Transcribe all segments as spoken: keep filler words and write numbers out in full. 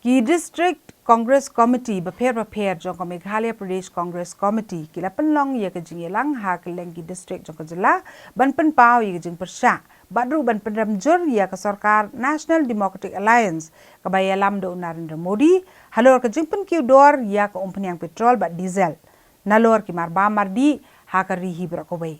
Ki District Congress Committee bapher bapher jong ka Meghalaya Pradesh Congress Committee ki la pynlong ïa ka jingïalang ha kylleng ki district jong ka jylla ban pynpaw ïa ka jingpyrshah bad ruh ban pynrem jur ïa ka sorkar National Democratic Alliance kaba ïalam da u Narendra Modi halor ka jingpynkiew dor ïa ka umphniang petrol bad diesel nalor ki marbam mardih ha ka ri hi baroh kawei.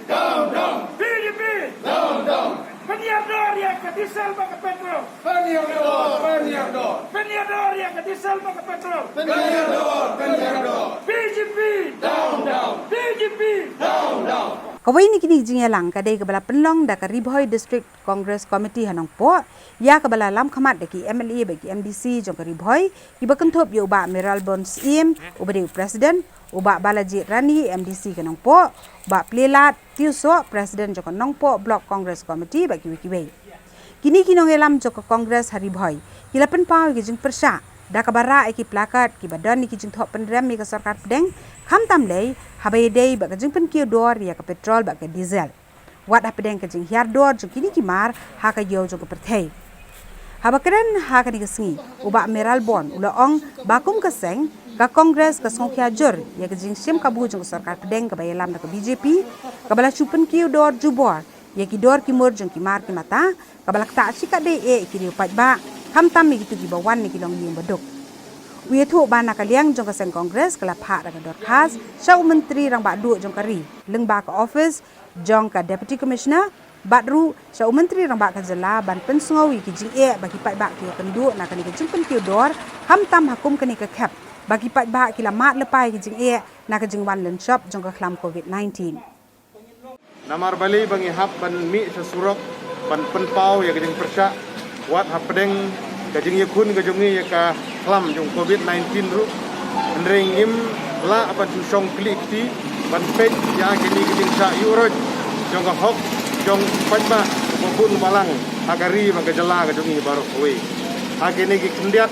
Down, down. B J P. Down, down. Pynïar dor ïa ka diesel bad ka petrol. Pynïar dor, pynïar dor. Pynïar dor ïa ka diesel bad ka petrol. Pynïar dor, pynïar dor. B J P. Down, down. B J P. Down, down. Kawei na kine ki jingïalang ka dei kaba la pynlong da ka Ri Bhoi District Congress Committee ha Nongpoh ïa kaba la lam khmat da ki M L A bad ki M D C jong ka Ri Bhoi kiba kynthup ïa u Bah Mayralborn Syiem uba dei u President, u Bah Balajied Rani M D C ka Nongpoh, u Bah Plielad Tiewsoh President jong ka Nongpoh Block Congress Committee bad kiwei kiwei. Kine ki nongïalam jong ka Congress ha Ri Bhoi ki la pynpaw ïa ki jingpyrshah da kaba rah ïa ki placard kiba don ïa ki jingthoh pynrem ïa ka sorkar pdeng khamtam lei haba ïadei bad ka jingpynkiew dor ïa ka petrol bad ka diesel. Wat hapdeng ka jinghiar dor jong kine ki mar ha ka ïew jong ka pyrthei. Haba kren ha kane ka sngi u Bah Mayralborn u la ong ba kum ka seng ka Congress ka sngewkhia jur ïa ka jingshim kabu jong ka sorkar pdeng kaba ïalam da ka B J P kaba la shu pynkiew dor jubor ïa ki dor ki mur jong ki mar ki mata kaba la ktah shikatdei eh ïa ki riew paidbah khamtam ïa kito kiba wan na ki longïing baduk. U ïathuh ba na ka liang jong ka seng Congress ka la phah da ka dorkhas sha u Myntri Rangbah Duh jong ka ri lyngba ka office jong ka Deputy Commissioner bad ruh sha u Myntri Rangbah ka jylla ban pynsngew ïa ki jingeh ba ki paidbah ki ïakynduh na kane ka jingpynkiew dor khamtam ha kum kane ka khep ba ki paidbah ki la mad lypa ïa ki jingeh na ka jingwan lynshop jong ka khlam Covid nineteen. Namar balei ba ngi hap ban mih sha surok ban pynpaw ïa ka jingpyrshah wat hapdeng ka jingïakhun ka jong ngi ïa ka khlam jong Covid nineteen ruh. Hynrei ngim lah ban shu shong khlieh kti ban peit ïa kine ki jingshah ïuh roit jong ka hok jong u paidbah uba bun balang ha ka ri bad ka jylla ka jong ngi baroh kawei. Ha kine ki khyndiat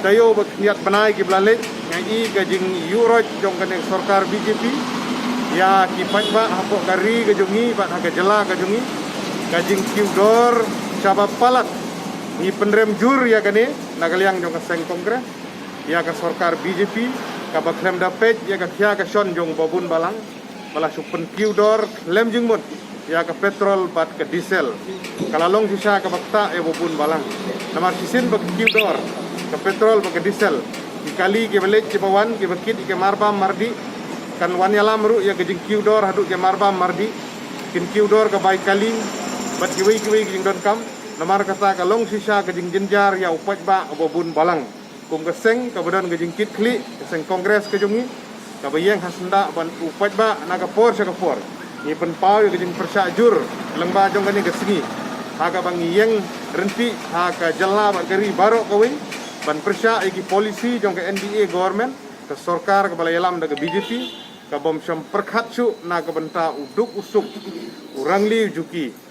taïew bad khyndiat bnai kiba la leit nga i ka jingïuh roit jong kane ka sorkar B J P ïa ki paidbah hapoh ka ri ka jong ngi bad ha ka jylla ka jong ngi. Ka jingkiew dor shaba palat ngi pynrem jur ïa kane na ka liang jong ka seng Congress ïa ka sorkar B J P kaba khlem da peit ïa ka khia ka shon jong uba bun balang ba la shu pynkiew dor khlem jingmut ïa ka petrol bad ka diesel. Ka la long shisha kaba ktah ïa uba bun balang. Namar shisien ba ka kiew dor ka petrol bad ka diesel ki kali kiba leit kiba wan kiba kit ïa ki marbam mardih kan wan ïalam ruh ïa ka jingkiew dor haduh ki marbam mardih. Kin kiew dor ka bai kali bad kiwei kiwei ki jingdonkam. Namar kata ka long shisha ka jingjynjar ïa u paidbah uba bun balang. Kum ka seng kaba don ka jingkit khlieh ka seng Congress ka jong ngi kaba ïeng ha syndah ban u paidbah na ka por sha ka por. Ngi pynpaw ïa ka jingpyrshah jur lyngba jong kane ka sngi ha kaba ngi ïeng ryntih ha ka jylla bad ka ri baroh kawei ban pyrshah ïa ki polisi jong ka N D A government ka sorkar kaba la ïalam da ka B J P ka bym shym pyrkhat shuh na ka bynta u duk u suk u rangli u juki.